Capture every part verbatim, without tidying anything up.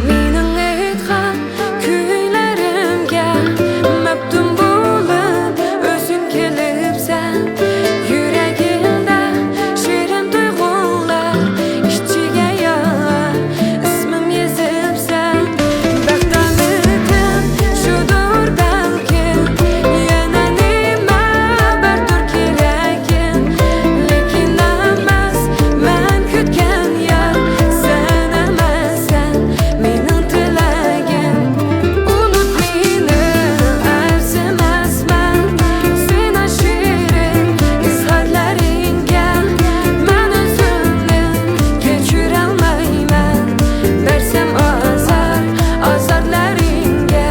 مېنىڭ ئېيتقان كۈيلىرىمگە مەپتۇن بولۇپ ئۆزۈڭ كېلىپسەن. يۈرىكىمدە شېرىن تۇيغۇلار ئىچىگە يار ئىسمىم يېزىپسەن. بەخت ئالىتىم شۇدۇر بەلكىم، يەنە نېمە باردۇر كېرەكىم. لېكىن ئەمەس مەن كۈتكەن يار، سەن ئەمەسسەن مېنىڭ تىلەگىم. ئۇنۇت مېنى، ئەرزىمەسمەن سېنىڭ شېرىن ئىزھارلىرىڭگە. مەن ئۆزۈمنى كەچۈرەلمەيمەن، بەرسەم ئازار ئازارلىرىڭگە.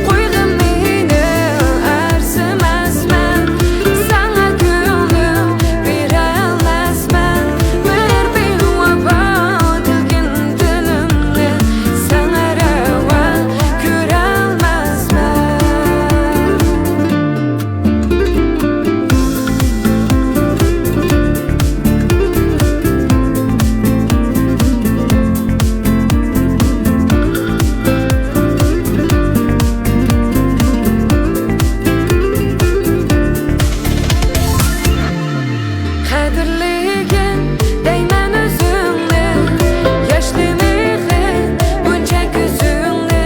قويغىن مېنى، ئەرزىمەسمەن ساڭا كۆڭلۈم بېرەلمەسمەن. بىر بىۋاپا تىلگىن دىلىمنى ساڭا رەۋا كۆرەلمەسمەن. قەدىرلىگىن دەيمەن ئۆزۈڭنى، ياشلى مېھىر بۇنچە كۆزۈڭنى.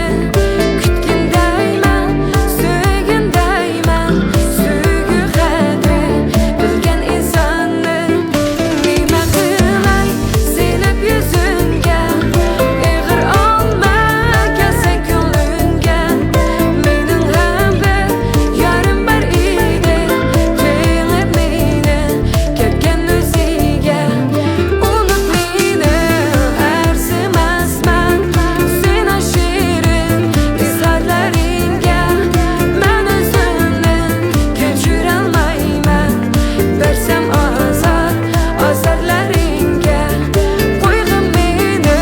كۈتكىن دەيمەن، سۆيگىن دەيمەن، سۆيگۈ قەدرى بىلگەن ئىنساننى. نېمە قىلاي سېلىپ يۈزۈڭگە، ئېغىر ئالما كەلسە كۆڭلۈڭگە. مېنىڭ ھەم بىر يارىم بار ئىدى، تېڭىپ مېنى كەتكەن ئۆزىگە. ئۇنۇت مېنى، ئەرزىمەسمەن سېنىڭ شېرىن ئىزھارلىرىڭگە. مەن ئۆزۈمنى كەچۈرەلمەيمەن، بەرسەم ئازار ئازارلىرىڭگە. قويغىن مېنى،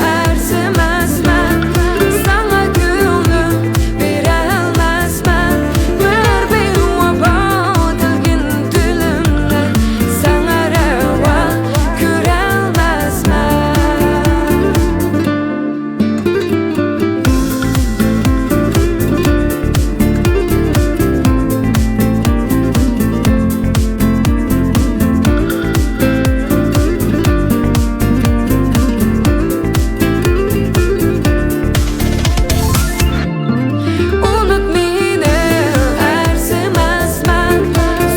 ئەرزىمەسمەن ساڭا كۆڭلۈم بېرەلمەسمەن. بىر بىۋاپا تىلگىن دىلىمنى ساڭا رەۋا كۆرەلمەسمەن. ئۇنۇت مېنى، ئەرزىمەسمەن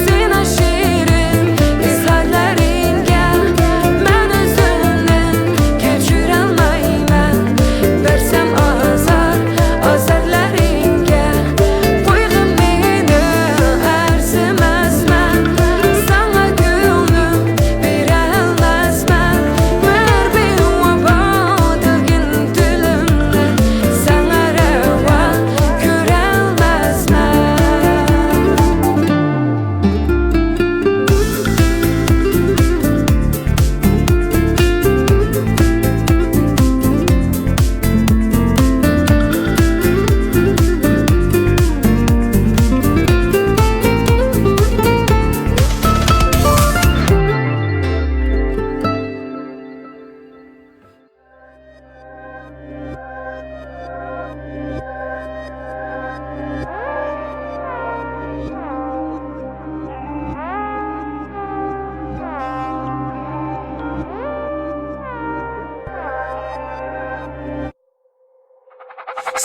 سېنىڭ شېرىن ئىزھارلىرىڭگە. مەن ئۆزۈمنى كەچۈرەلمەيمەن، بەرسەم ئازار ئازارلىرىڭگە. قويغىن مېنى، ئەرزىمەسمەن ساڭا كۆڭلۈم بېرەلمەسمەن. بىر بىۋاپا تىلگىن دىلىمنى ساڭا رەۋا كۆرەلمەسمەن.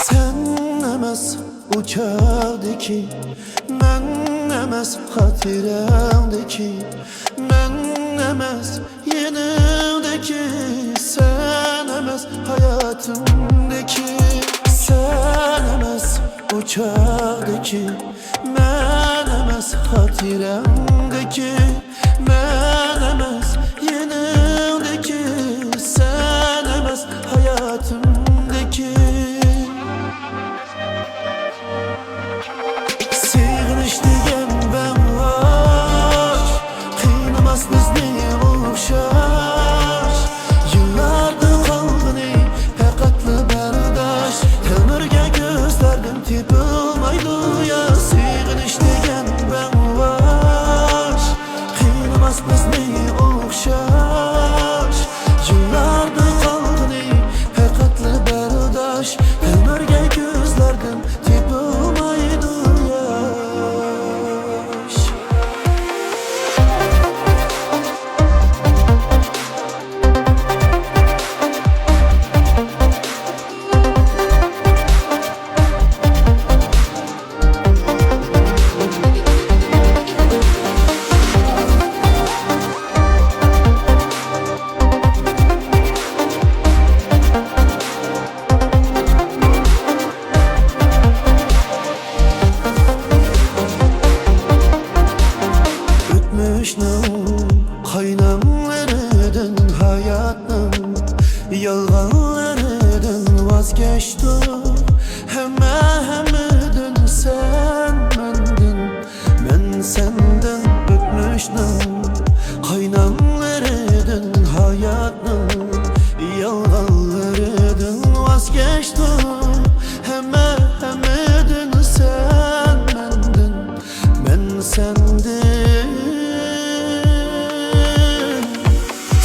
سەن ئەمەس ئۇ چاغدىكى، مەن ئەمەس خاتىرەڭدىكى، مەن ئەمەس يېنىڭدىكى، سەن ئەمەس ھاياتىمدىكى، سەن ئەمەس ئۇ چاغدىكى، مەن ئەمەس خاتىرەڭدىكى، مەن ئەمەس يېنىڭدىكى، سەن ئەمەس ھاياتىمدىكى. سېغىنىش دېگەن بەڭۋاش، قىينىماس بىزنى ئوخشاش. يىللاردىن قالغىنى پەقەتلا كەچتۇق ھەممە ھەممىدىن سەن مەندىن، مەن سەندىن. ئۆتمۈشنىڭ قايناملىرىدىن، ھاياتنىڭ يالغانلىرىدىن ۋاز كەچتۇق ھەممە ھەممىدىن سەن مەندىن، مەن سەندىن.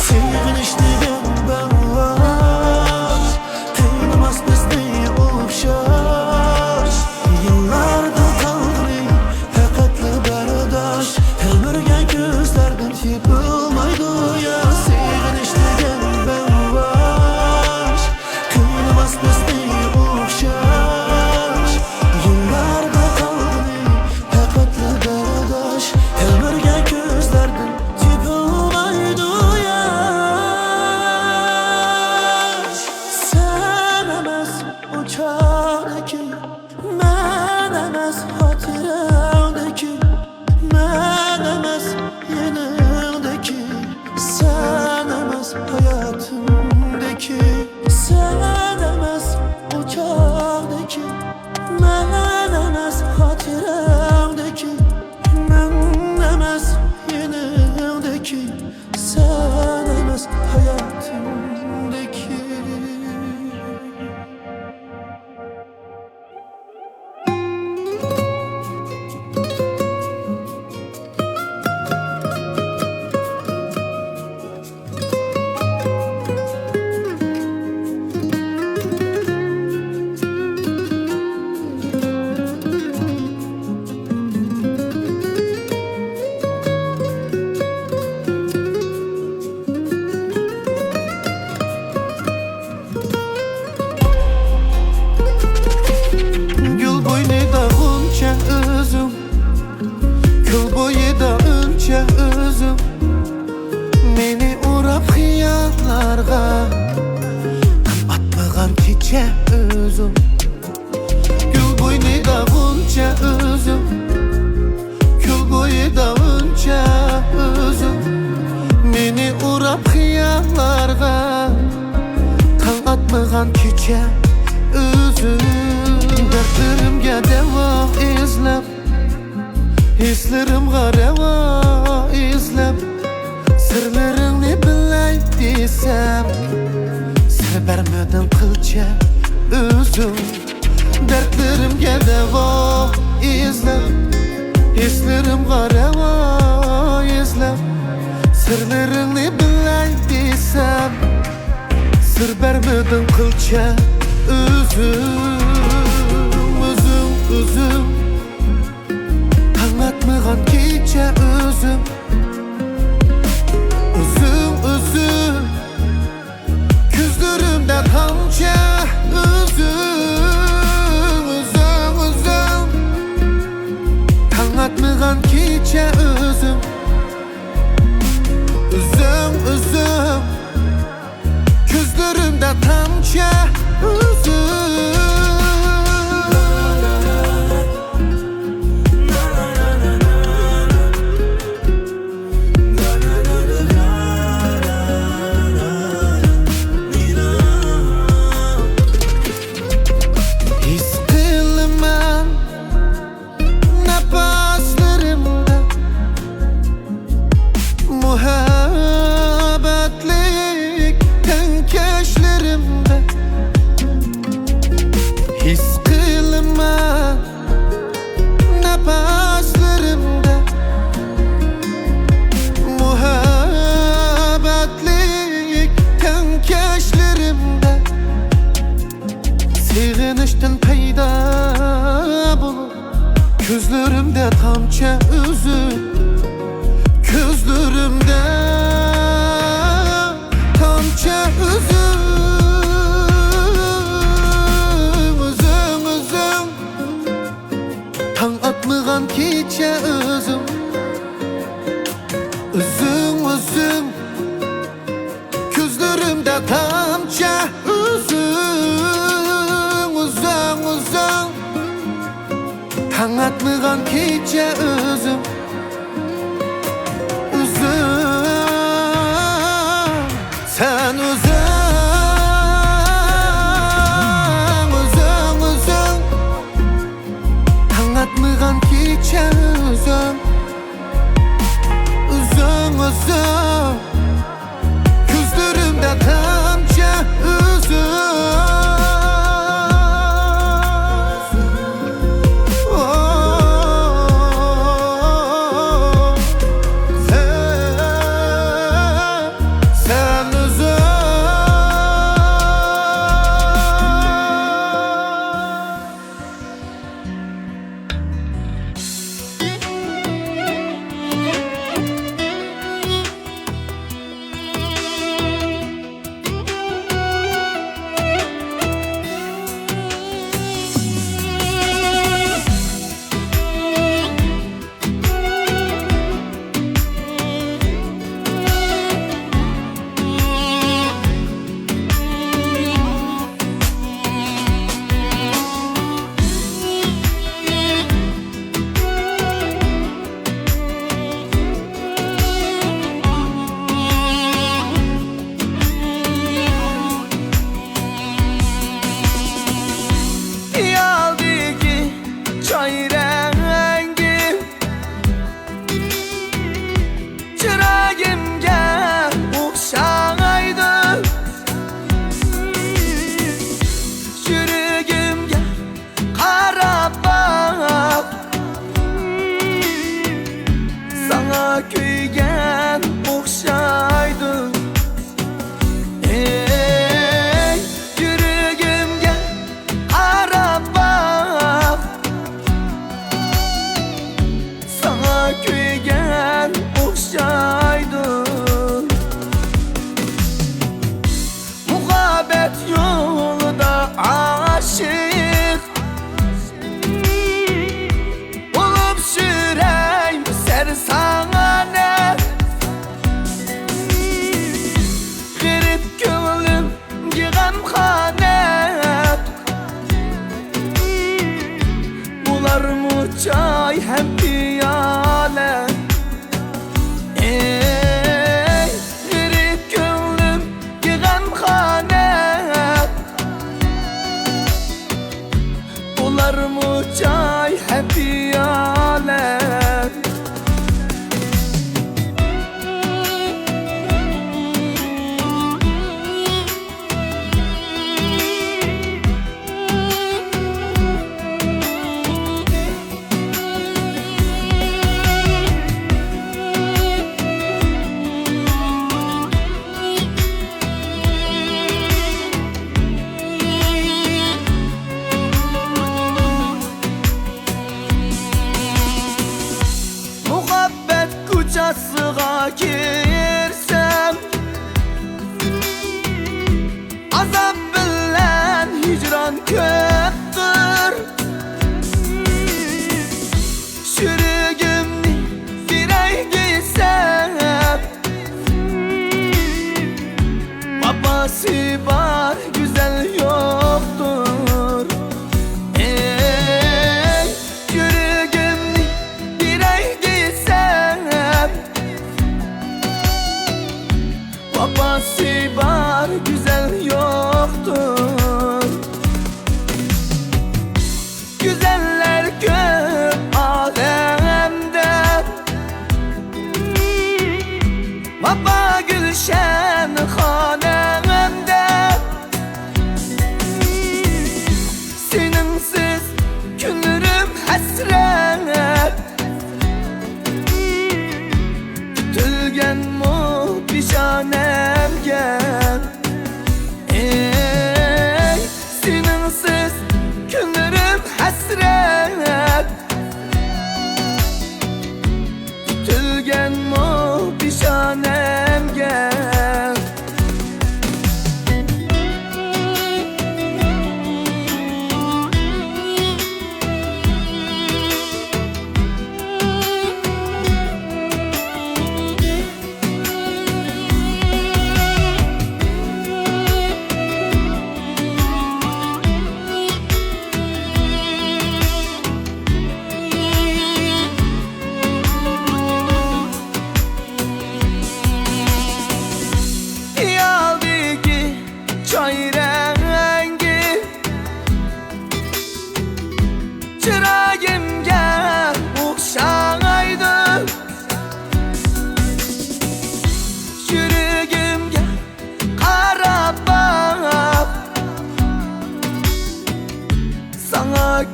سېغىنىش دېگەن بەڭۋاش، قىينىماس بىزنى ئوخشاش. يىللاردىن قالغىنى پەقەتلا بەرداش، تەلمۈرگەن كۆزلەردىن تېپىلمايدۇ يا. سېغىنىش دېگەن بەڭۋاش، قىينىماس بىزنى ئوخشاش. يىللاردا قالغىنى پەقەتلا بەرداش، تەلمۈرگەن كۆزلەردىن تېپىلمايدۇ ياش. سەن ئەمەس ئۇ چاغدىكى، مەن ئەمەس خاتىرەڭدىكى، مەن ئەمەس يېنىڭدىكى، سەن ئەمەس ھاياتىمدىكى، سەن ئەمەس ئۇ چاغدىكى، مەن ئەمەس خاتىرەڭدىكى، مەن ئەمەس يېنىڭدىكى، سەن ئەمەس ھاياتىمدىكى. گۈل بوينىدا غۇنچە ئۈزۈم، كۆل بويىدا ئۈنچە ئۈزۈم، مېنى ئوراپ خىياللارغا، تام ئاتمىغان كېچە ئۈزۈم. گۈل بوينىدا غۇنچە ئۈزۈم، كۆل بويىدا ئۈنچە ئۈزۈم، مېنى ئوراپ خىياللارغا، تاڭ ئاتمىغان كېچە ئۈزۈم. دەردلىرىمگە دەۋا ئىزلەپ، ھېسلىرىمغا رەۋا ئىزلەپ، سىرلىرىڭنى بىلەي دېسەم، سىر بەرمىدىڭ قىلچە ئۆزۈڭ. دەردلىرىمگە دەۋا ئىزلەپ، ھېسلىرىمغا رەۋا ئىزلەپ، سىرلىرىڭنى بىلەي دېسەم، سىر بەرمىدىڭ قىلچە ئۆزۈڭ، ئۆزۈڭ، ئۆزۈڭ. تاڭ ئاتمىغان كېچە ئۆزۈڭ، ئۆزۈڭ، ئۆزۈڭ. كۆزلىرىمدە تامچە ئۆزۈڭ، ئۆزۈڭ، ئۆزۈڭ. تاڭ ئاتمىغان كېچە ئۆزۈڭ، ئۆزۈڭ، ئۆزۈڭ. كۆزلىرىمدە تامچە ئۆزۈڭ. ھېس قىلىمەن نەپەسلىرىمدە، مۇھەببەتلىك تەڭكەشلىرىمدە. ھېس قىلىمەن نەپەسلىرىمدە، مۇھەببەتلىك تەڭكەشلىرىمدە. سېغىنىشتىن پەيدا بولۇپ، كۆزلىرىمدە تامچە ئۈزۈڭ، كۆزلىرىمدە تامچە ئۈزۈڭ، ئۈزۈڭ، ئۈزۈڭ. تاڭ ئاتمىغان كېچە ئۈزۈڭ، ئۈزۈڭ، ئۈزۈڭ. كۆزلىرىمدە تامچە ئۈزۈڭ، ئۈزۈڭ، ئۈزۈڭ. تاڭ ئاتمىغان كېچە ئۈزۈڭ، ئۈزۈڭ. سەن ئۈزۈڭ،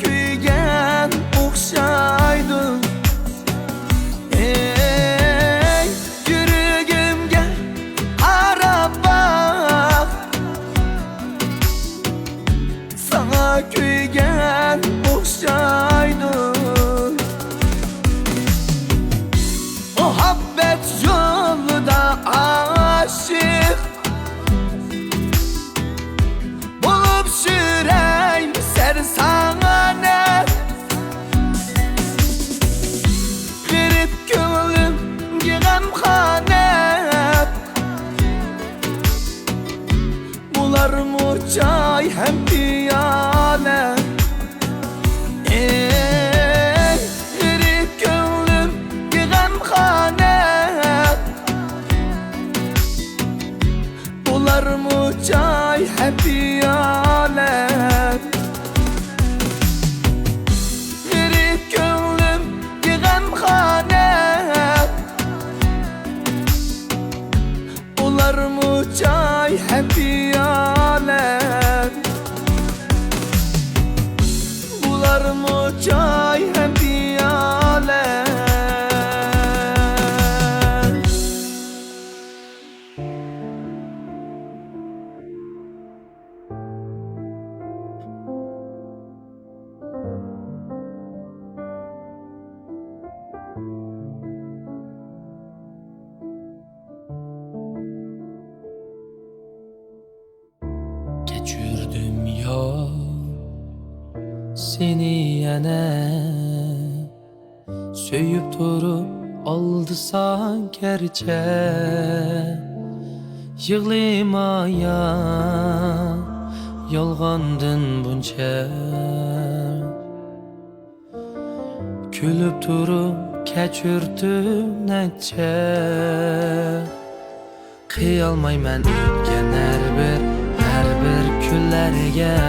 كۆيگەن ئوخشايدۇ. ئەي، يۈرىكىمگە قاراپ باق، ساڭا كۆيگەن ئوخشايدۇ. مۇھەببەت يولىدا ئاشىق بولۇپ سۈرەيمۇ سەرساڭانە؟ غېرىب كۆڭلۈمگە غەمخانە، بۇلارمۇ چاي ھەم پىيالە. ئەي، غېرىب كۆڭلۈمگە غەمخانە، بۇلارمۇ چاي ھەم پىيالە. غېرىب كۆڭلۈمگە غەمخانە، بۇلارمۇ چاي ھەم پىيالە، بۇلارمۇ چاي ھەم پىيالە. كەچۈردۈم يار سېنى يەنە، سۆيۈپ تۇرۇپ ئالدىساڭ گەرچە، يىغلىما يار يالغاندىن بۇنچە. كۈلۈپ تۇرۇپ كەچۈردۈم نەچچە، قىيالمايمەن ئۆتكەن ھەر بىر، ھەر بىر كۈنلەرگە.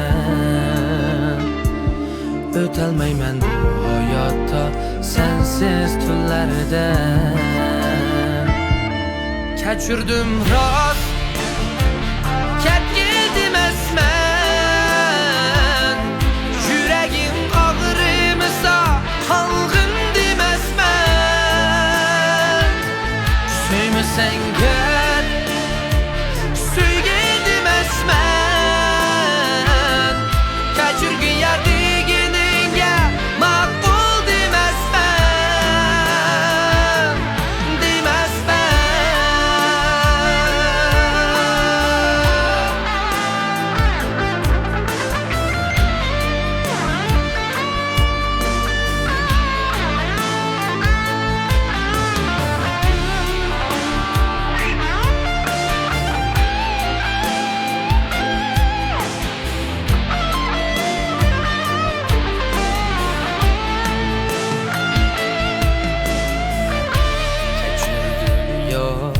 ئۆتەلمەيمەن بۇ ھاياتتا سەنسىز تۈنلەردە. كەچۈردۈم راست، كەتكىن دېمەسمەن. يۈرەكىڭ ئاغرىمىسا، قالغىن دېمەسمەن. سۆيمىسەڭ كەت، سۆيگىن دېمەسمەن. كەچۈرگىن يار دېگىنىڭگە ماقۇل دېمەسمەن، دېمەسمەن. كەچۈردۈم يار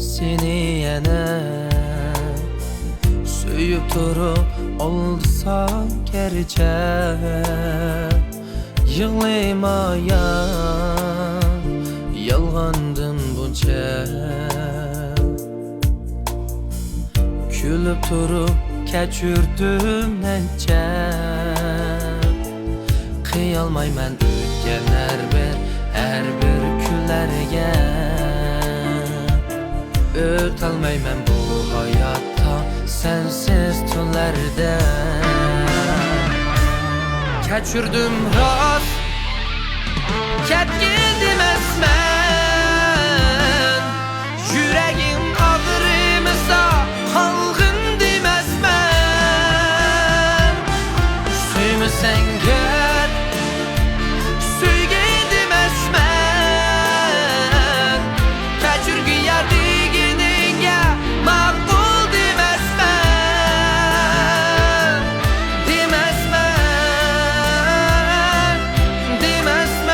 سېنى يەنە، سۆيۈپ تۇرۇپ ئالدىساڭ گەرچە. يىغلىما يار يالغاندىن بۇنچە. كۈلۈپ تۇرۇپ كەچۈردۈم نەچچە. قىيالمايمەن ئۆتكەن ھەر بىر، ھەر بىر كۈنلەرگە. ئۆتەلمەيمەن بۇ ھاياتتا سەنسىز تۈنلەردە. كەچۈردۈم راست، كەتكىن دېمەسمەن. يۈرەكىڭ ئاغرىمىسا، قالغىن دېمەسمەن. سۆيمىسەڭ كەت، سۆيگىن دېمەسمەن. كەچۈرگىن يار دېگىنىڭگە ماقۇل دېمەسمەن، دېمەسمەن، دېمەسمەن.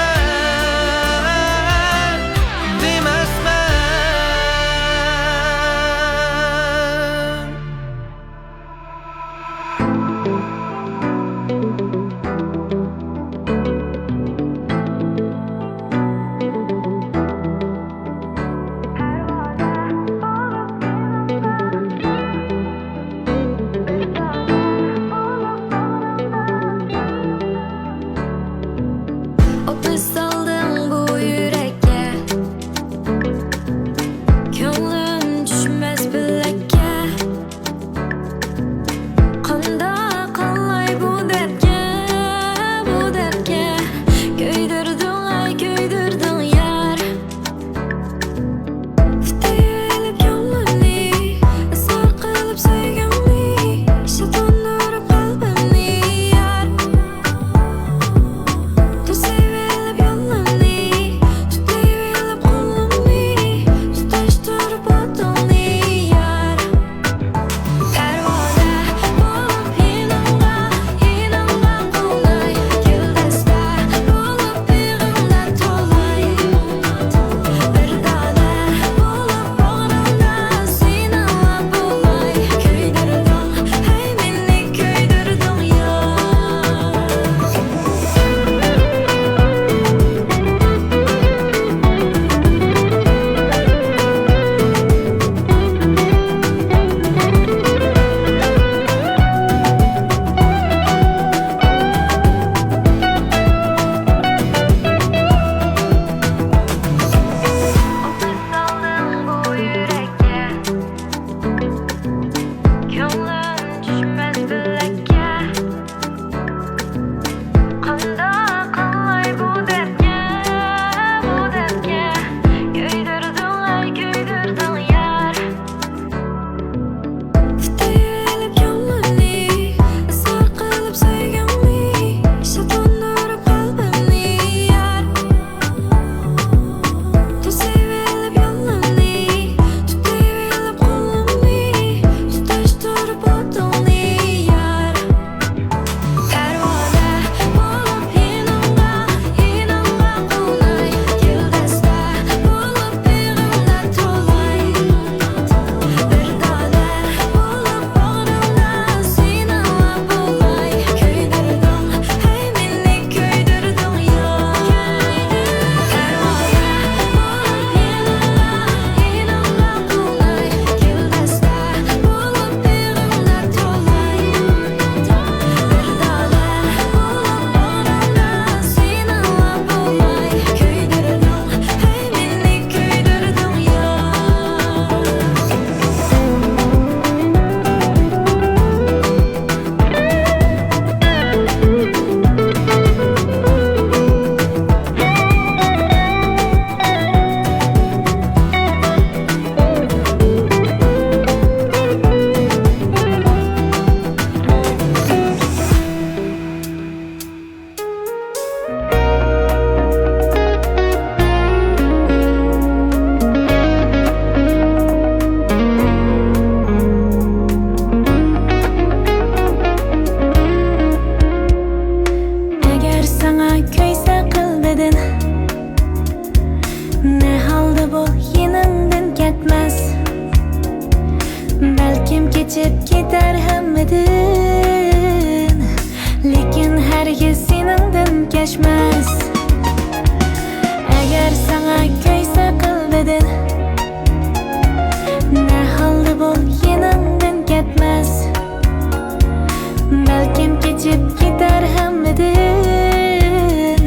كېچىپ كېتەر ھەممىدىن،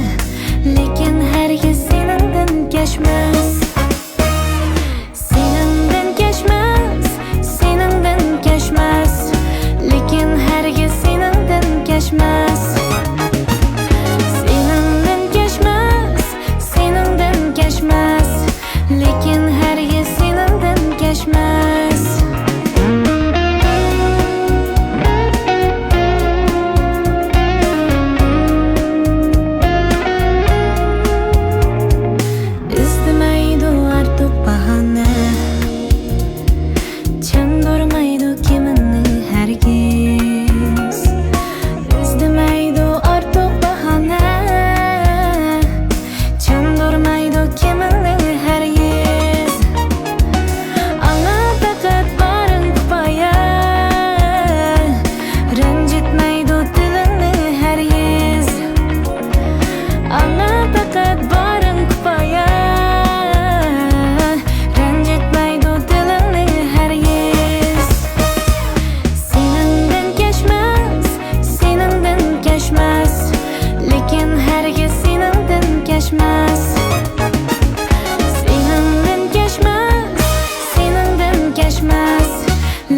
لېكىن ھەرگىز سېنىڭدىن كەچمەس. سېنىڭدىن كەچمەس، سېنىڭدىن كەچمەس، لېكىن ھەرگىز سېنىڭدىن كەچمەس. سېنىڭدىن كەچمەس، سېنىڭدىن كەچمەس، لېكىن ھەرگىز سېنىڭدىن كەچمەس. ئىزدىمەيدۇ ئارتۇق باھانە، چاندۇرمايدۇ كىمىڭنى ھەرگىز. ئىزدىمەيدۇ ئارتۇق باھانە، چاندۇرمايدۇ كىمىڭنى ھەرگىز. ئاڭا پەقەت بارىڭ كۇپايە، رەنجىتمەيدۇ تىلىڭنى ھەرگىز. ئاڭا پەقەت بارىڭ كۇپايە، رەنجىتمەيدۇ تىلىڭنى ھەرگىز. سېنىڭدىن كەچمەس، سېنىڭدىن كەچمەس، لېكىن ھەرگىز سېنىڭدىن كەچمەس. سېنىڭدىن كەچمەس، سېنىڭدىن كەچمەس،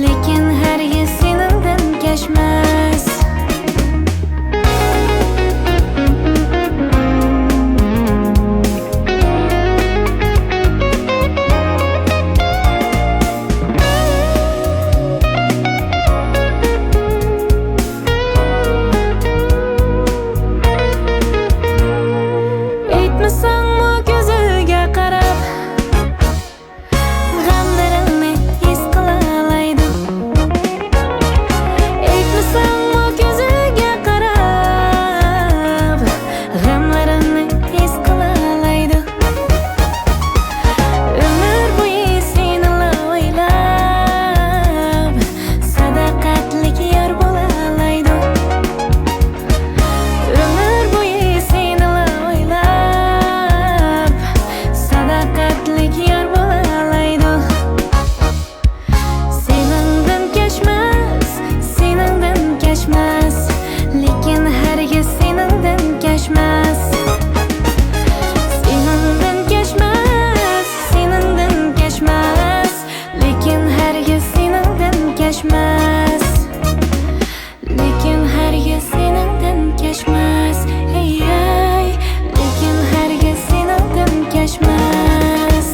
لېكىن ھەرگىز سېنىڭدىن كەچمەس. ئېيتمىساڭمۇ كۆزۈڭگە قاراپ، غەملىرىڭنى ھېس قىلالايدۇ. ئېيتمىساڭمۇ كۆزۈڭگە قاراپ، غەملىرىڭنى ھېس قىلالايدۇ. ئۆمۈر بويى سېنىلا ئويلاپ، ساداقەتلىك يار بولالايدۇ. ئۆمۈر بويى سېنىلا ئويلاپ، ساداقەتلىك يار بولالايدۇ. سېنىڭدىن كەچمەس، سېنىڭدىن كەچمەس، لېكىن ھەرگىز سېنىڭدىن كەچمەس. سېنىڭدىن كەچمەس، سېنىڭدىن كەچمەس، لېكىن ھەرگىز سېنىڭدىن كەچمەس. لېكىن ھەرگىز سېنىڭدىن كەچمەس، ھەي، ھەي. لېكىن ھەرگىز سېنىڭدىن كەچمەس.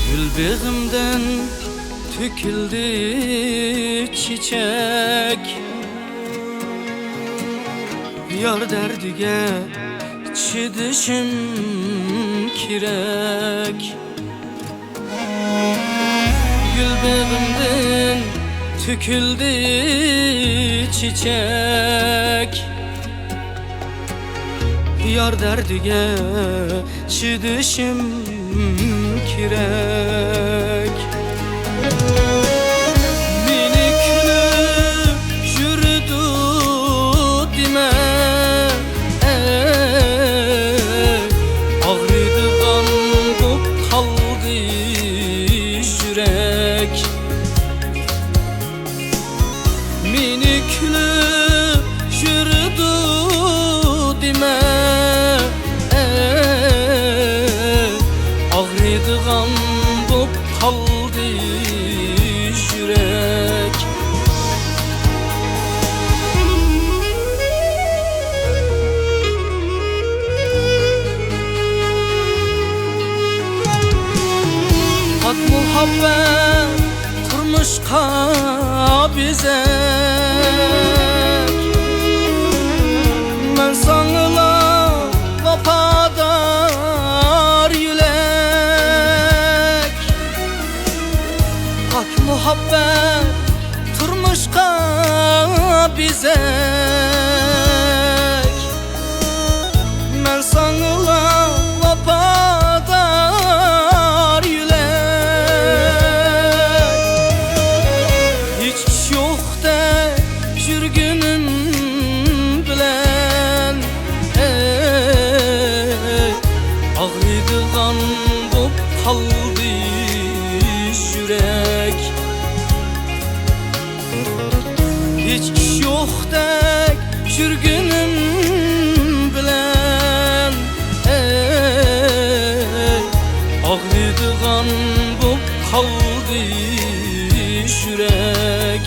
گۈل بېغىمدىن تۆكۈلدى چېچەك، يار دەردىگە چىدىشىم كېرەك. گۈل بېغىمدىن تۆكۈلدى چېچەك، يار دەردىگە چىدىشىم كېرەك. مېنى كۈلۈپ يۈرىدۇ دېمە، ئەي، ئاغرىيدىغان بوپ قالدى يۈرەك. مېنى كۈلۈپ يۈرىدۇ دېمە، ئەي، ئاغرىيدىغان بوپ قالدى يۈرەك. پاك مۇھەببەت تۇرمۇشقا بېزەك. مەن ساڭىلا بىلەن، ئەي، ئاغرىيدىغان بوپ قالدى يۈرەك.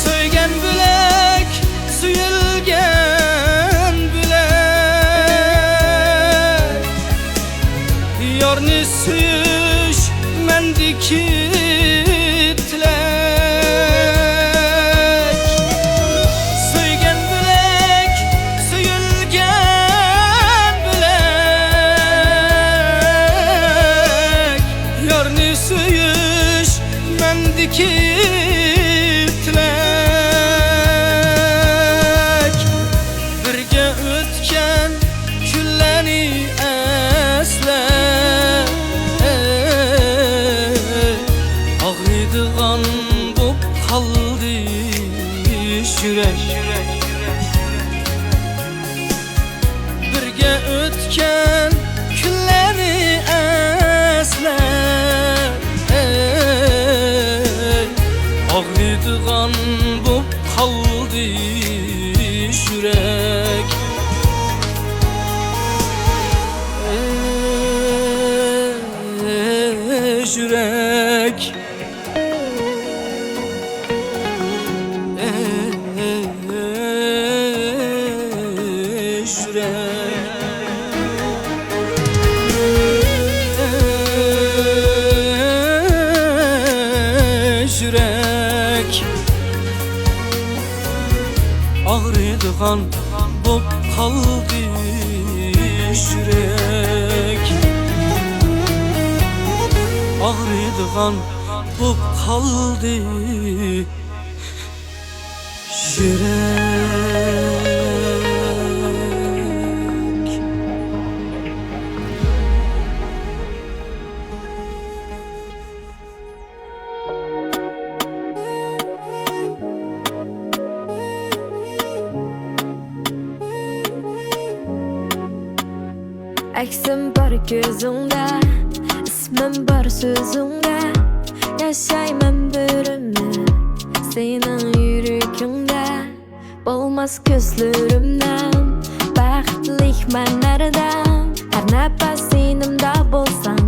سۆيگەن بۆلەك، سۆيۈلگەن بۆلەك. يارنى سۆيۈش مەندىكى تىلەك. سۆيگەن بۆلەك، سۆيۈلگەن بۆلەك. يارنى سۆيۈش مەندىكى تىلەك. بىرگە ئۆتكەن كۈنلەرنى ئەسلە، ئاغرىيدىغان بوپ قالدى يۈرەك. بىرگە ئۆتكەن كۈنلەرنى ئەسلە، ئەي، ئاغرىيدىغان بوپ قالدى يۈرەك. ئەي، يۈرەك. يۈرەك. يۈرەك. ئاغرىيدىغان بوپ قالدى يۈرەك. ئاغرىيدىغان بوپ قالدى يۈرەك. ئەكسىم بار كۆزۈڭدە، ئىسمىم بار سۆزۈڭدە، ياشايمەن بىر ئۆمۈر سېنىڭ يۈرىكىڭدە. بولماس كۆزلىرىمدىن بەختلىك مەن ھەردەم، ھەر نەپەس يېنىمدا بولساڭ،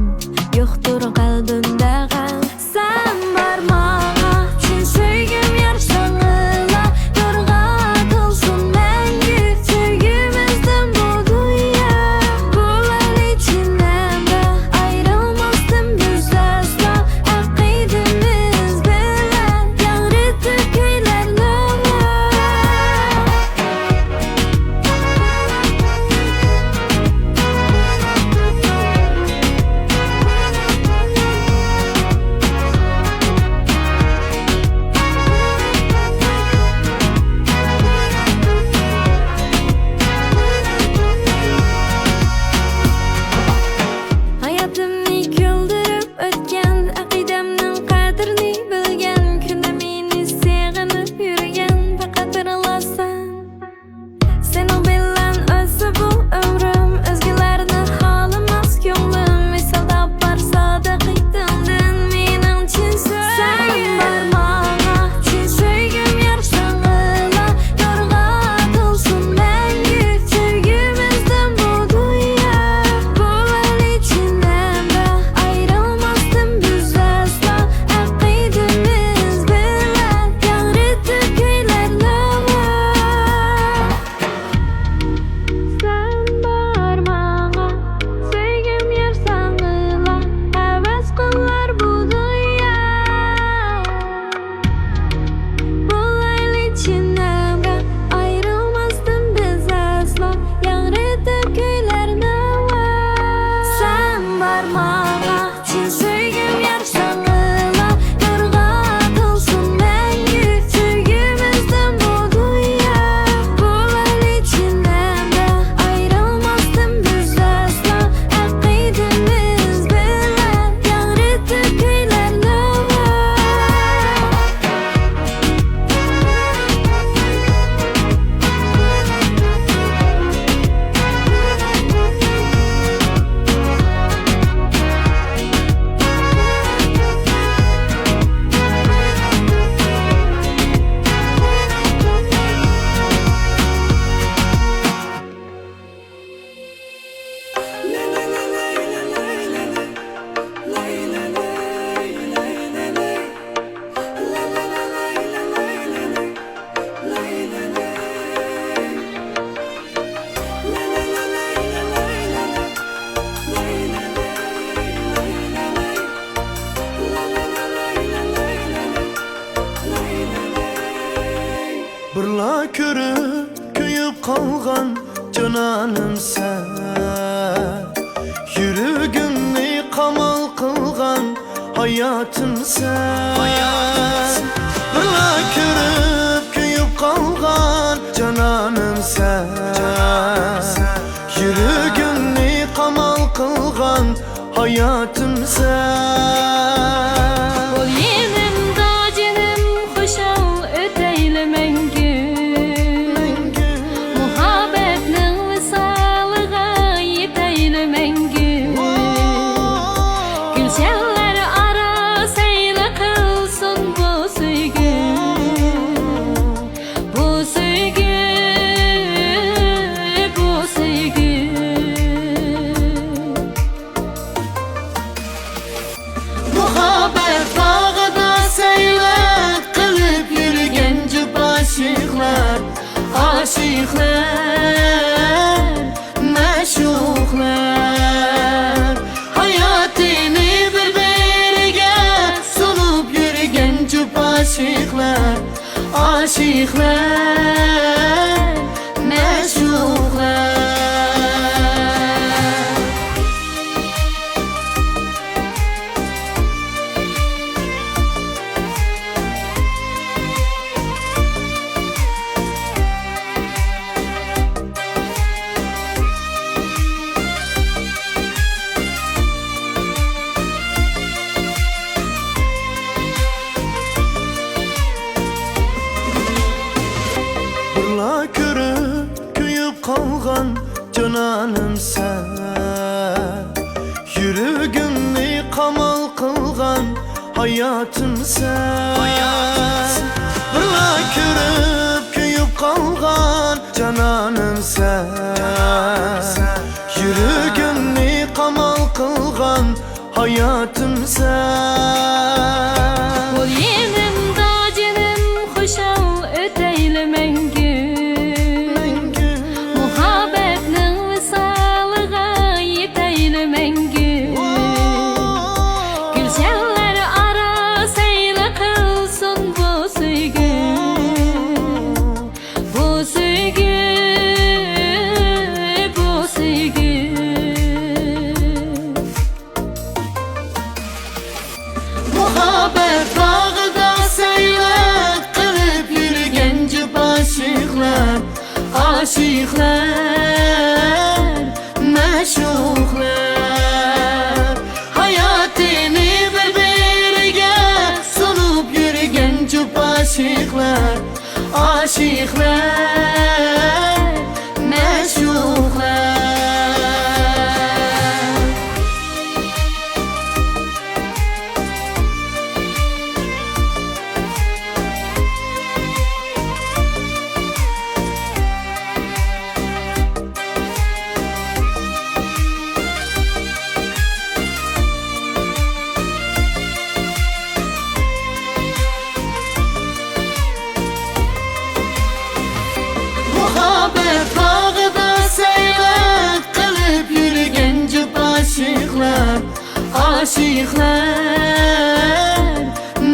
يوقتۇر قەلبىمدە غەم. سەن بار ماڭا، چىن سۆيگۈم يار ساڭىلا، نۇرغا تولسۇن مەڭگۈ سۆيگۈمىزدىن بۇ دۇنيا. بولار ئىچىمدە ئايرىلماستىن بىز ئەسلا، ئەقىدىمىز بىلەن ياڭرىتىپ كۈيلەرنى. بىرلا كۆرۈپ كۆيۈپ قالغان جانانىم سەن، يۈرىكىمنى قامال قىلغان ھاياتىم سەن. بىرلا كۆرۈپ كۆيۈپ قالغان جانانىم سەن، يۈرىكىمنى قامال قىلغان ھاياتىم سەن. بول يېنىمدا جېنىم، خۇشال ئۆتەيلى مەڭگۈ. مۇھەببەتنىڭ ۋىسالىغا يېتەيلى مەڭگۈ. گۈلشەنلەر ئارا سەيلە قىلسۇن بۇ سۆيگۈ. بۇ سۆيگۈ، بۇ سۆيگۈ. مۇھەببەت باغىدا سەيلە قىلىپ يۈرگەن جۈپ ئاشىقلار، ئاشىقلار، مەشۇقلار. ھاياتىنى بىر-بىرىگە سۇنۇپ يۈرگەن جۈپ ئاشىقلار، ئاشىقلار، مەشۇقلار. بىرلا كۆرۈپ كۆيۈپ قالغان جانانىم سەن، يۈرىكىمنى قامال قىلغان ھاياتىم سەن. بىرلا كۆرۈپ كۆيۈپ قالغان جانانىم سەن، يۈرىكىمنى قامال قىلغان ھاياتىم سەن. بول يېنىمدا جېنىم، خۇشال ئۆتەيلى مەڭگۈ. مۇھەببەتنىڭ ۋىسالىغا يېتەيلى مەڭگۈ. گۈلشەنلەر ئارا سەيلە قىلسۇن بۇ سۆيگۈ. بۇ سۆيگۈ، بۇ سۆيگۈ. مۇھەببەت باغىدا سەيلە قىلىپ يۈرگەن جۈپ ئاشىقلار، ئاشىقلار، مەشۇقلار. ھاياتىنى بىر-بىرىگە سۇنۇپ يۈرگەن جۈپ ئاشىقلار، ئاشىقلار، مەشۇقلار. مۇھەببەت باغىدا سەيلە قىلىپ يۈرگەن جۈپ ئاشىقلار، ئاشىقلار،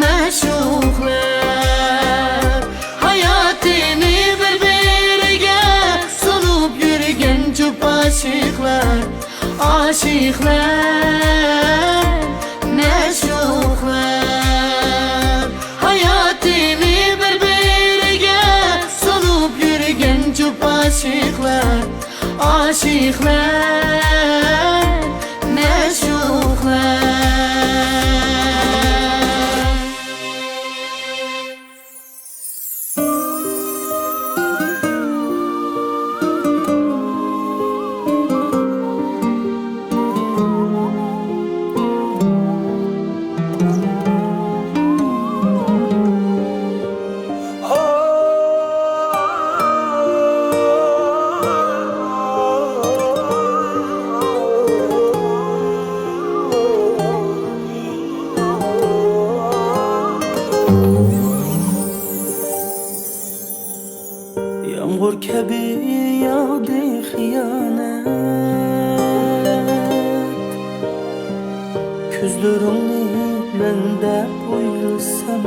مەشۇقلار. ھاياتىنى بىر-بىرىگە سۇنۇپ يۈرگەن جۈپ ئاشىقلار، ئاشىقلار، مەشۇقلار. ھاياتىنى بىر-بىرىگە سۇنۇپ يۈرگەن جۈپ ئاشىقلار، ئاشىقلار، مەشۇقلار. يامغۇر كەبى ياغدى خىيانەت، كۆزلىرىڭنى مەن دەپ ئويلىسام.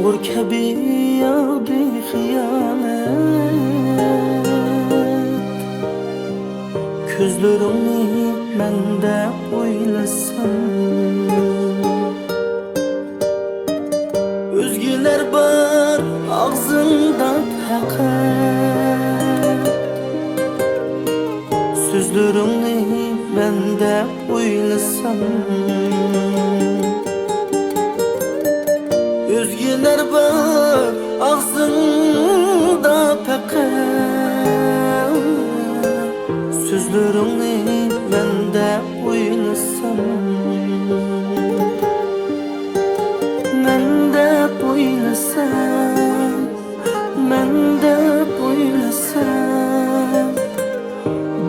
نۇر كەبى ياغدى خىيالەت، كۆزلىرىڭنى مەندە ئويلىسام. ئۆزگىلەر بار ئاغزىڭدا پەقەت، سۆزلىرىڭنى مەندە ئويلىسام. ئۆزگىلەر بار ئاغزىڭدا پەقەت، سۆزلىرىڭنى مەندە ئويلىسام. مەندە ئويلىسام، مەندە ئويلىسام،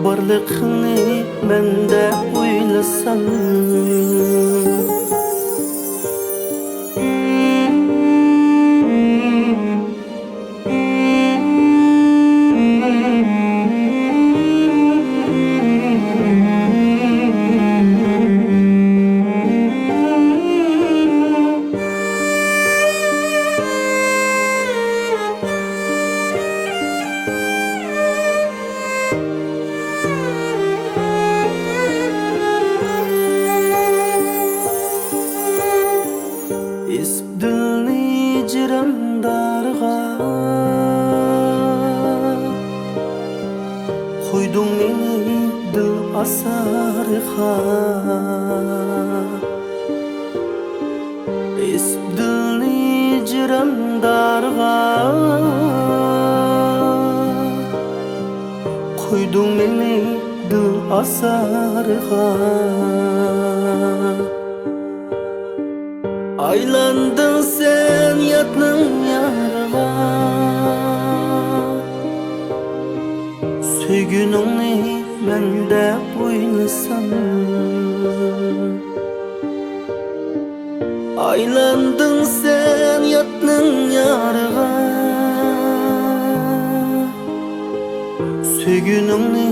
بارلىقىڭنى مەندە ئويلىسام. ئېسىپ دىلنى جىرەندارغا، قويدۇڭ مېنى دىل ئاسارغا. ئېسىپ دىلنى جىرەندارغا، قويدۇڭ مېنى دىل ئاسارغا. ئايلاندىڭ سەن ياتنىڭ يارىغا، سۆيگۈنۈڭنى مەندە ئويلىسام. ئايلاندىڭ سەن ياتنىڭ يارىغا، سۆيگۈنۈڭنى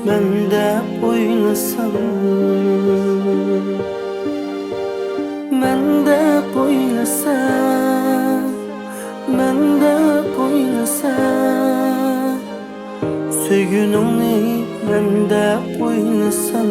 مەندە ئويلىسام. مەندە ئويلىسام، مەندە ئويلىسام، سۆيگۈنۈڭنى مەندە ئويلىسام.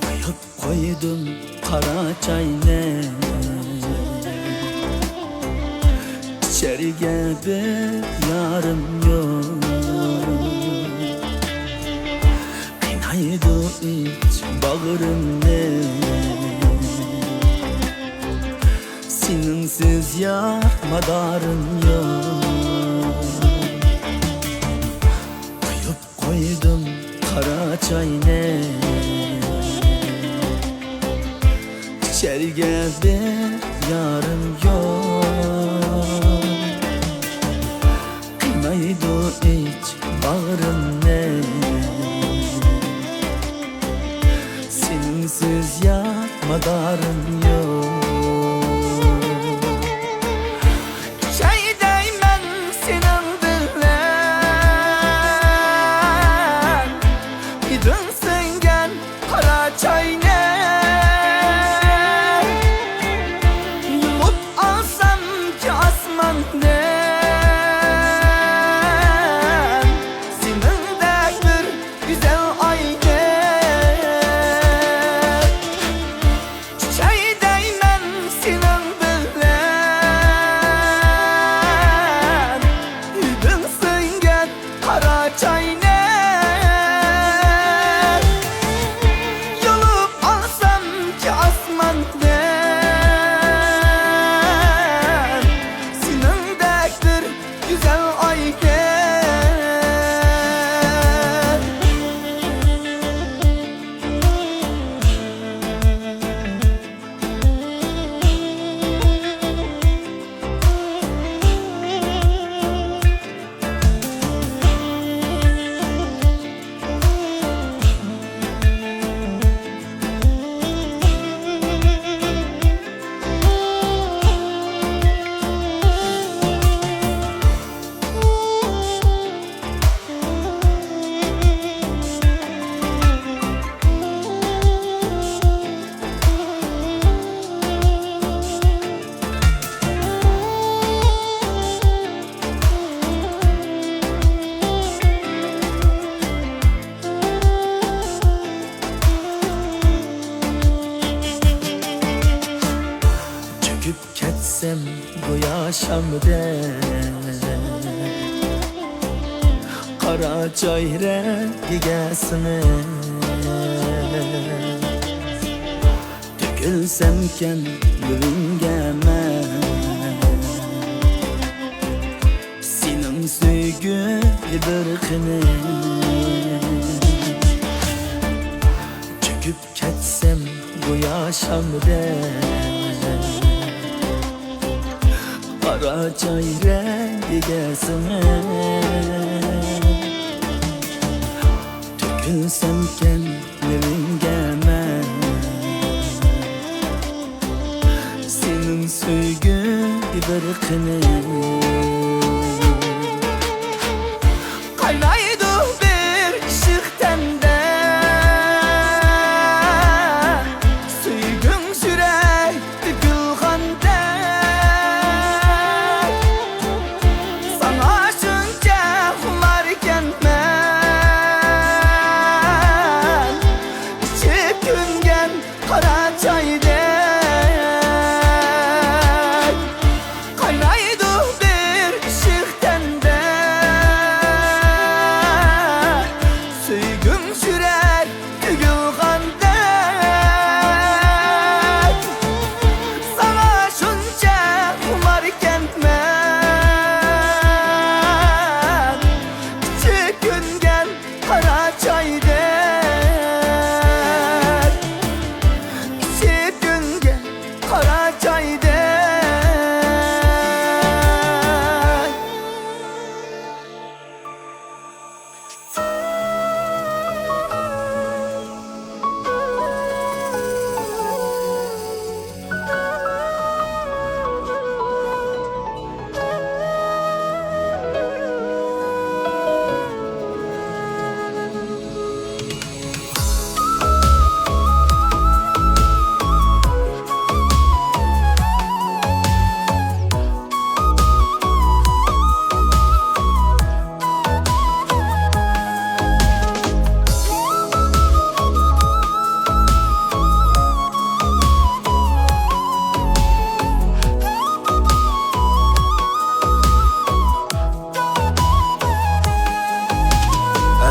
قويۇپ قويدۇم قارا چاينى، ئىچەرگە بىر يارىم يوق. قىينايدۇ ئىچ باغرىمنى، سېنىڭسىز يار مادارىم يوق. قويۇپ قويدۇم قارا چاينى، ئىچەرگە بىر يارىم يوق. قىينايدۇ ئىچ باغرىمنى، سېنىڭسىز يار مادارىم يوق. ئىچەي دەيمەن سېنىڭ بىر كەتسەم گويا شامدەك، قارا چاي رەڭگىگە سىڭىپ، تۆكۈلسەمكەن لېۋىڭگە مەن، سېنىڭ سۆيگۈ بىر قېنىپ، چۆكۈپ كەتسەم گويا شامدەك، قارا چاي رەڭگىگە سىڭىپ، تۆكۈلسەمكەن لېۋىڭگە مەن، سېنىڭ سۆيگۈڭگە بىر قېنىپ. قاينايدۇ بىر ئىشق تەندە، سۆيگۈڭ سۈرەي تۆكۈلگەندەك، ساڭا شۇنچە خۇماركەنمەن، ئىچىپ كۆنگەن قارا چايدەك، قاينايدۇ بىر ئىشق تەندە، سۆيگۈڭ سۈرەي تۆكۈلگەندەك، ساڭا شۇنچە خۇماركەنمەن، ئىچىپ كۆنگەن قارا چايدەك، ئىچىپ كۆنگەن قارا چايدەك.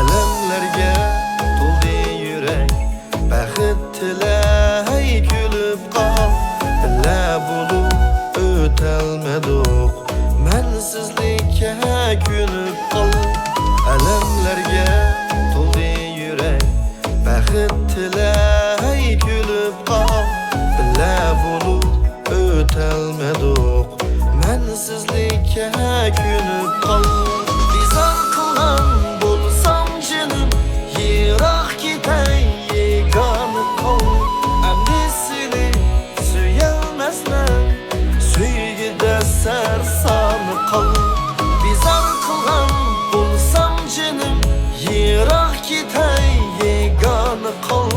ئەلەملەرگە تولدى يۈرەك، بەخت تىلەي كۈلۈپ قال. بىللە بولۇپ ئۆتەلمىدۇق، مەنسىزلىككە كۆنۈپ قال. ئەلەملەرگە تولدى يۈرەك، بەخت تىلەي كۈلۈپ قال. بىللە بولۇپ ئۆتەلمىدۇق، مەنسىزلىككە كۆنۈپ قال. بىزار قىلغان بولسام جېنىم، يىراق كېتەي يېگانە قال. ئەمدى سېنى سۆيەلمەسمەن، سۆيگۈدە سەرسان قال. بىزار قىلغان بولسام جېنىم، يىراق كېتەي يېگانە قال.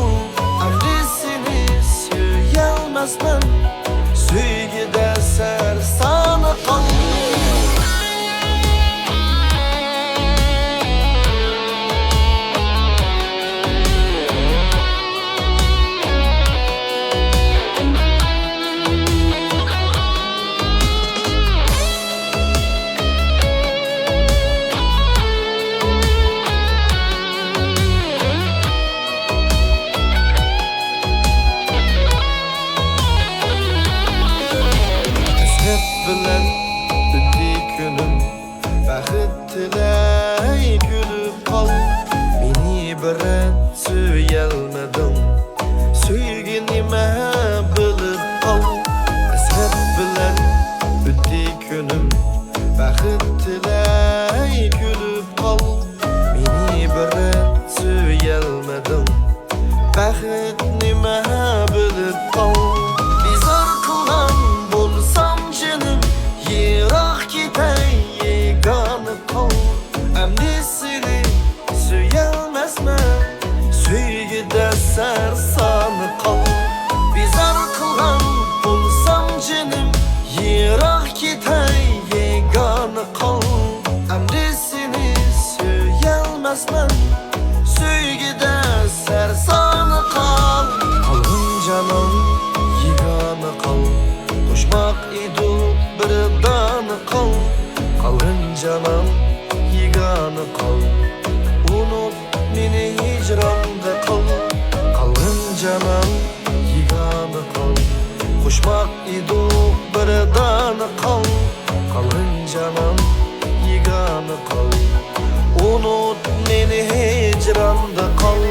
ئەمدى سېنى سۆيەلمەسمەن، سۆيگۈدە سەرسان قال. ھەسرەت بىلەن ئۆتتى كۈنۈم، بەخت تىلەي كۈلۈپ قال. مېنى بىر رەت سۆيەلمىدىڭ، سۆيگۈ نېمە بىلىپ قال. ھەسرەت بىلەن ئۆتتى كۈنۈم، بەخت تىلەي كۈلۈپ قال. مېنى بىر رەت سۆيەلمىدىڭ، بەخت نېمە بىلىپ قال. بىزار قىلغان بولسام جېنىم، يىراق كېتەي يېگانە قال. ئەمدى سېنى سۆيەلمەسمەن، سۆيگۈدە سەرسان قال. بىزار قىلغان بولسام جېنىم، يىراق كېتەي يېگانە قال. ئەمدى سېنى سۆيەلمەسمەن، سۆيگۈدە سەرسان قال. قالغىن جانان يېگانە قال، قوشماق ئىدۇ يېگانە قال، ئۇنۇت مېنى ھىجراندا قال. قالغىن جانان يېگانە قال، قوشماق ئىدۇق بىر دانە قال. قالغىن جانان يېگانە قال، ئۇنۇت مېنى ھىجراندا قال.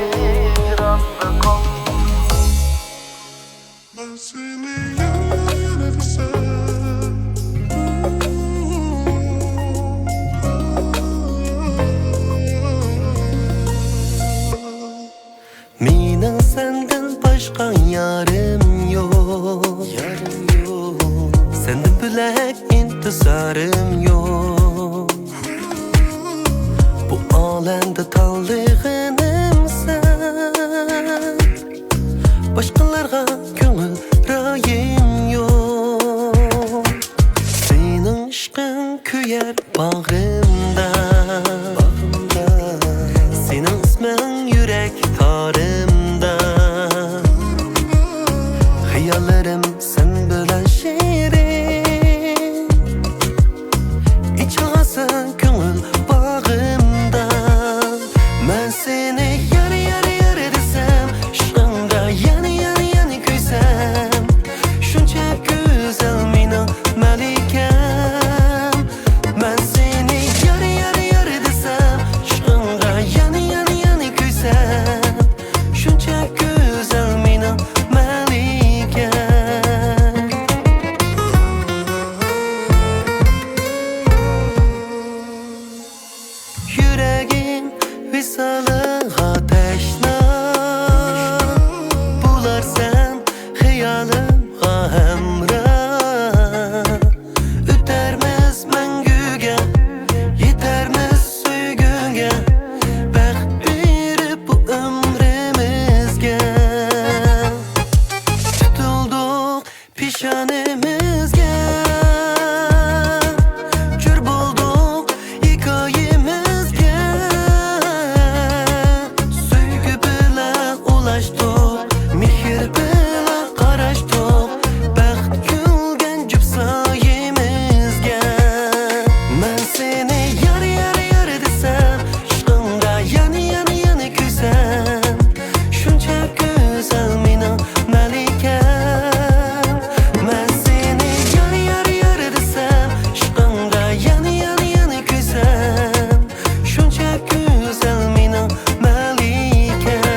مەن سېنى يەنە، يەنە دېسەم. مېنىڭ سەندىن باشقا يارىم يوق. يارىم يوق. سەندىن بۆلەك ئىنتىزارىم يوق. بۇ ئالەمدە تاللىغىنىم سەن. باشقىلارغا كۆڭۈل رايىم يوق. سېنىڭ ئىشقىڭ كۆيەر باغرىمدا. سېنىڭ ئىسمىڭ يۈرەك تارىمدا. خىياللىرىم سەن بىلەن شېرىن. ئېچىلغانسەن كۆڭۈل باغرىمدا. مەن سېنى يار، يار، يار دېسەم، ئىشقىڭدا يەنە، يەنە، يەنە كۆيسەم، شۇنچە گۈزەل مېنىڭ مەلىكەم. مەن سېنى يار، يار، يار دېسەم، ئىشقىڭدا يەنە، يەنە، يەنە كۆيسەم، شۇنچە گۈزەل مېنىڭ مەلىكەم. يۈرىكىم ۋىسالىڭغا تەشنا، بولارسەن خىيالىمغا ھەمراھ. ئۆتەرمىز مەڭگۈگە، يېتەرمىز سۆيگۈگە، بەخت بېرىپ بۇ ئۆمرىمىزگە. تۇتۇلدۇق پېشانىمىزگە، جور بولدۇق ھېكايىمىزگە. سۆيگۈ بىلەن ئۇلاشتۇق، مېھىر بىلەن قاراشتۇق، بەخت كۈلگەن جۈپ سايىمىزگە. مەن سېنى يار، يار، يار دېسەم، ئىشقىڭدا يەنە، يەنە، يەنە كۆيسەم، شۇنچە گۈزەل مېنىڭ مەلىكەم. مەن سېنى يار، يار، يار دېسەم، ئىشقىڭدا يەنە، يەنە، يەنە كۆيسەم، شۇنچە گۈزەل مېنىڭ مەلىكەم.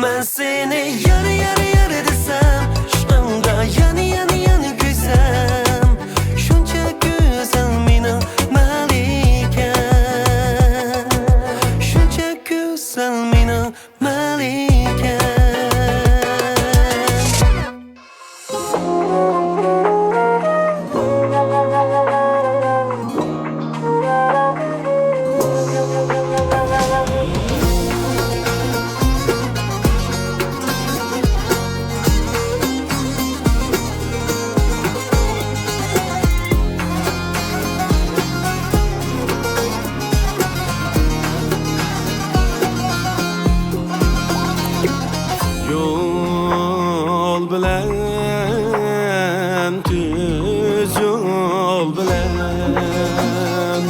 مەن سېنى يار، يار، يار دېسەم، ئىشقىڭدا يەنە، يەنە، يەنە كۆيسەم، شۇنچە گۈزەل مېنىڭ مەلىكەم، شۇنچە گۈزەل مېنىڭ مەلىكەم. يول بىلەن، تۈز يول بىلەن،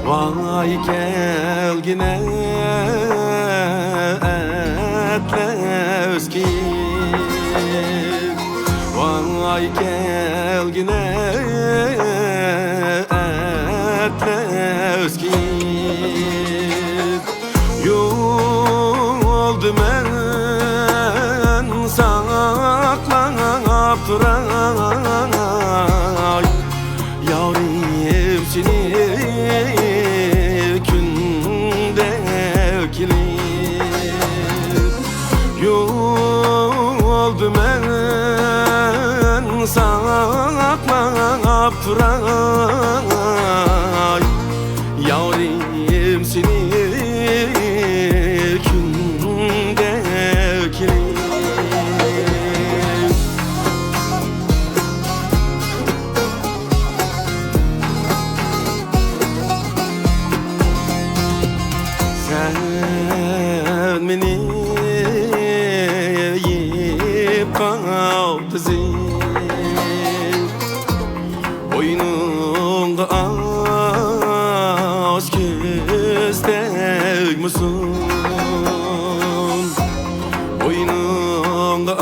ۋاي كەلگىنە ئەتلەس كېيىپ، ۋاي كەلگىنە ئەتلەس كېيىپ. يولدا مەن ساقلاپ تۇراي، يارىم سېنى كۈندە كېلىپ. يولدا مەن ساقلاپ تۇراي، يارىم، سېنى كۈندە كېلىپ. سەن مېنى يىپقا تىزىپ، بوينۇڭغا ئاز كۆز تەگمىسۇن. بوينۇڭغا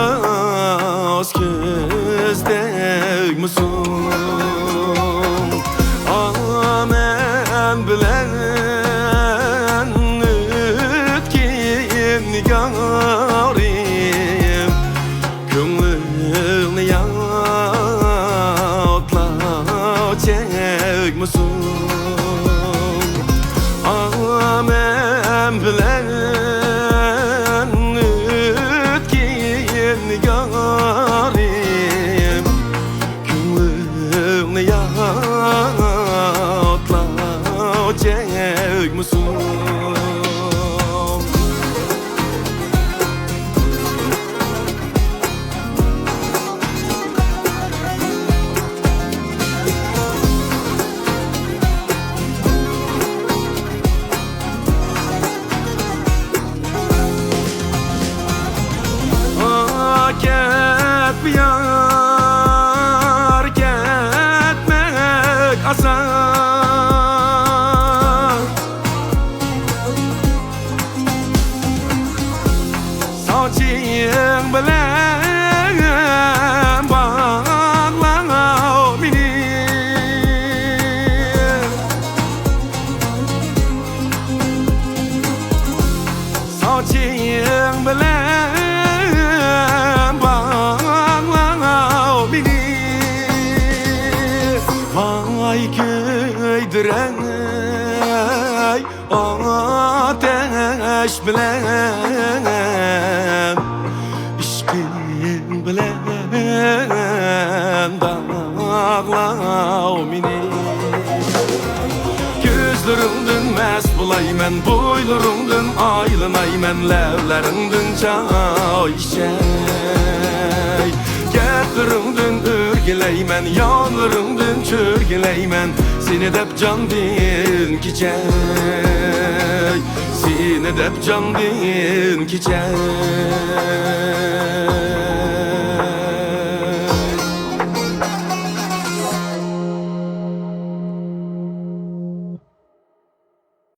ئاز كۆز تەگمىسۇن. ئا، مەن بىلەن ئۆتكىن نىگارىم، كۆڭلۈڭنى يادلاپ چەكمىسۇن. ئا، مەن بىلەن ئۆتكىن نىگارىم، كۆڭلۈڭنى يادلاپ چەكمىسۇن. ئا، كەتمە يار، كەتمەك ئاسان. ساچىڭ بىلەن باغلاڭ مېنى. ساچىڭ بىلەن باغلاڭ مېنى. ۋاي كۆيدۈرەي ئاتەش بىلەن، ئىشقىڭ بىلەن داغلاڭ مېنى. كۆزلىرىڭدىن مەست بولايمەن، بويلىرىڭدىن ئايلىنايمەن، لەۋلىرىڭدىن چاي ئىچەي. گەپلىرىڭدىن ئۆرگىلەيمەن، يانلىرىڭدىن چۆرگىلەيمەن، سېنى دەپ جاندىن كېچەي، سېنى دەپ جاندىن كېچەي.